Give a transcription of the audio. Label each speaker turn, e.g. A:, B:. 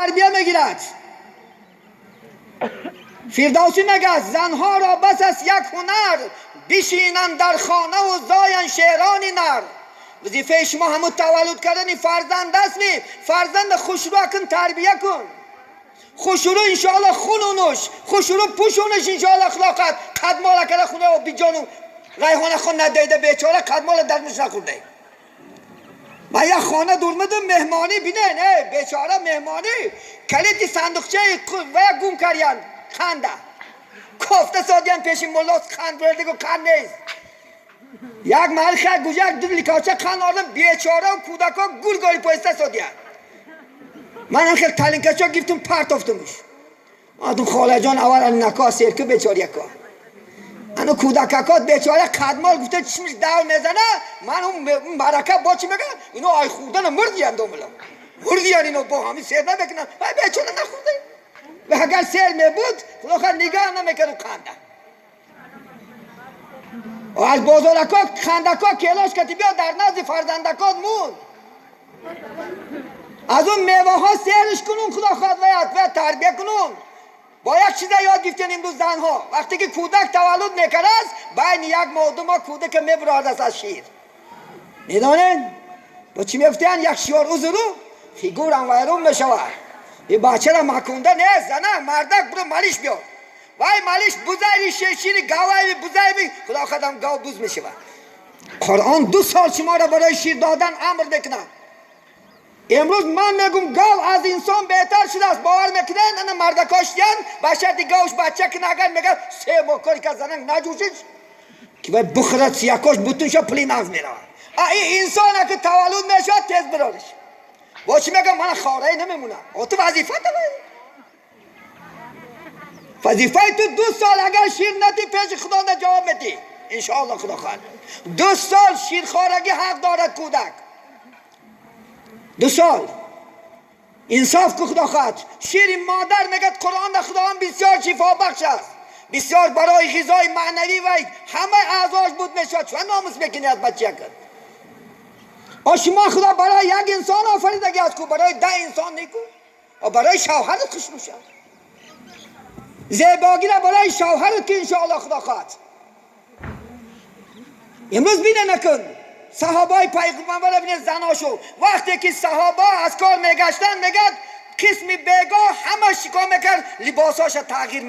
A: Тарбия мегирад. Фирдавсӣ мегӯяд: занҳоро бас аст як ҳунар, бишинанд дар хонаву зоянд шерони нар. Вазифаи шумо ҳамун таваллуд кардани фарзанд аст. Ми фарзанда хушрӯ кун, тарбия кун хушрӯ, иншоалло хунунуш хушрӯ, пӯшунуш, иншоалло. Худо қадмола када хуна биҷону Райҳона хон надида, бечора қадмола дарнуш нахӯрда. Ман як хона дурмадам меҳмонӣ, бинен, э бечора меҳмонӣ, калити сандуқчаи ва гум кардян, қанда кофта содиян пеши муллос, қанд бурдигу қанд нест. Як маҳал хай гужак ду ликоча қанд ордам, бечора кӯдако гургори поиста содиян. Манам хел талинкачо гирифтум, партофтумуш. Адум холаҷон, аввал нако серку бечорияко ану кӯдакакот бечора қадмол гуфта, чишмиш дав мезана. Ман он марака бо чӣ мега, ино ай хӯрдана мурдиян, домила мурдиян, ино бо ҳамин сер намекунан. Вай бечора нахӯрда. Ва агар сер мебуд, худо хоҳад, нигаҳ намекард қанда. Аз бозорако қандако келош кати биё, дар назди фарзандакот мунд. Аз он меваҳо серш кунун, худо хоҳад, ваят ва тарбия кунун. Бо як чиза ёд гирифтем имрӯз занҳо: вақте ки кӯдак таваллуд мекардааст, байни як моҳ 2 моҳ кӯдака мебурардааст аз шир. Медонед, бо чӣ мегуфтиянд? Як шиёр узуру фигурам вайрон мешавад. И бачара макунда нест, зана мардак буро малиш биёр. Вай малиш бузайви, шири гавайви, бузайви, худо хадам гав буз мешавад. Қуръон 2 сол шуморо барои шир додан амр мекунад. Имрӯз ман мегум, гав аз инсон беҳтар шудааст, бовар мекунед? Ана мардакош диян, ба шарти гавш бача кина, агар мегӯяд 3 моҳ кори ка занак наҷӯшиш ки вай бухӯрад, сиякош бутунша пули нағз меравад. А ин инсона ки таваллуд мешавад, тез бирориш. Бо чӣ мегӯям, мана хорае намемонам. О, ту вазифа давай, вазифаи ту 2 сол. Агар шир надӣ, пеши худо ҷавоб медиҳӣ, иншоалло, худо хоҳад. 2 сол ширхорагӣ ҳақ дорад кӯдак, 2 сол. Инсоф ку, худо хоҳад. Шири модар, мегӯяд Қуръон да Худованд, бисёр шифобахш аст, бисёр барои ғизои маънавӣ вай ҳамаи аъзош буд мешавад. Чун номус мекунӣ аз бачаякат? О, шумо худо барои як инсон офаридагӣ аст ку, барои 10 инсон неку. О, барои шавҳарат хушрӯ шав, зебогира барои шавҳарат ки, иншоалло, худо хоҳад. Имрӯз бине накун, саҳобаи пайғамбара бинед, заношу. Вақте ки саҳоба аз кор мегаштанд, мегӯяд, қисми бегоҳ ҳама шикор мекард, либосҳоша тағйир.